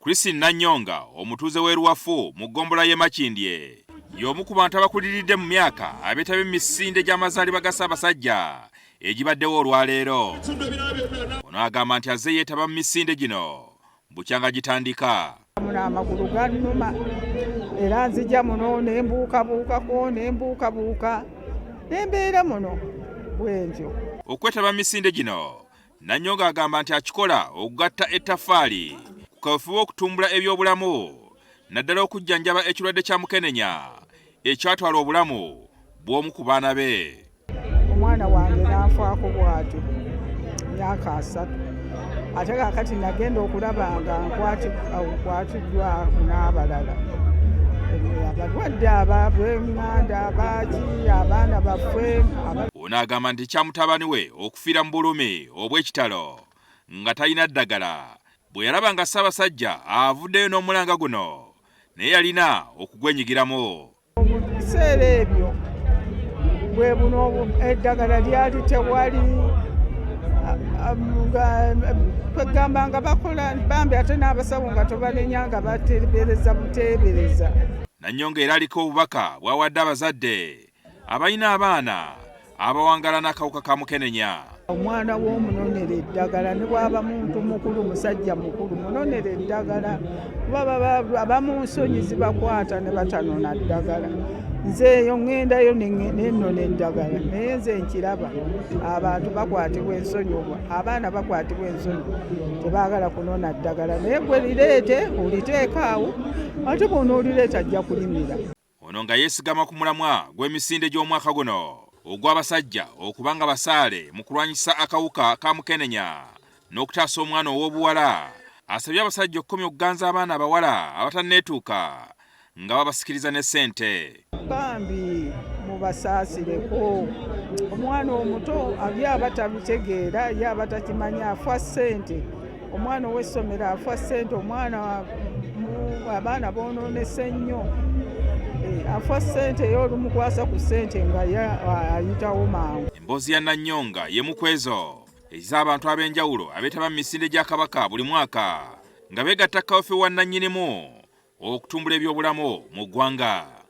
Christine Nanyonga omutuuze w'e Luwafu mu ggombolola y'e Makindye y'omu ku bantu abakuliridde mu myaka abeetabye mu misinde gy'amazaalibwa ga Ssaabasajja egibaddewo olwaleero. Ono agamba nti azze yeetaba mu misinde gino bukyanga gitandika. Muno amagulu gannuma era nzija muno ne mbuukabuukako ne mbuukabuuka ne mbeera muno bwentyo. Okwetaba mu misinde gino Nanyonga agamba nti akikola okugatta ettaffaali ku kaweefube w'okutumbula ebyobulamu naddala okujjanjaba ekirwadde kya mukenenya ekyatwala obulamu bw'omu ku baana be. Omwana wange n'anfaako bw'atyo myaka 30, ate kaakati nagenda okulaba nga nkwatiddwa n'abalala abalwadde ab'enganda baaki abaana baffe. Ono agamba nti kya mutabani we okufiira mu bulumi obw'ekitalo nga talina ddagala bwe yalaba nga Ssaabasajja avuddeyo n'omulanga guno naye yalina okugwenyigiramu. Mu biseera ebyo bwe buno eddagala lyali tewali, kwegamba nga bakola bambi, ate n'abasawo nga tobanenya nga bateebereza buteebereza. Nanyonga era aliko obubaka bw'awadde abazadde abalina abaana abawangala n'akawuka ka mukenenya. Omwana w'omunonera eddagala, ne bw'aba muntu mukulu, musajja mukulu, munonera eddagala, kuba abamu nsonyi zibakwata ne batanona ddagala. Nze eyo ŋŋendayo nennona eddagala, naye nze nkiraba abantu bakwatibwa ensonyi, abaana bakwatibwa ensonyi, tebaagala kunona ddagala, naye gwe lireete oliteeka awo, ate bw'onoolireeta ajja kulimira. Ono nga yeesigama ku mulamwa gw'emisinde gy'omwaka guno ogw'abasajja okuba nga basaale mu kulwanyisa akawuka ka mukenenya n'okutaasa omwana ow'obuwala, asabye abasajja okukomya okuganza abaana abawala abatanneetuuka nga babasikiriza ne ssente. Bambi mubasaasireko, omwana omuto ye aba tabitegeera, ye aba takimanya, afa ssente. Omwana ow'essomero afa ssente, omwana abaana boonoonese nnyo, afa ssente, ye olumukwasa ku ssente nga ye ayitawo mangu. Emboozi ya Nanyonga y'emu ku ezo ez'abantu ab'enjawulo abeetaba mu misinde gya Kabaka buli mwaka nga beegatta kaweefube wa nnannyinimu okutumbula ebyobulamu mu ggwanga.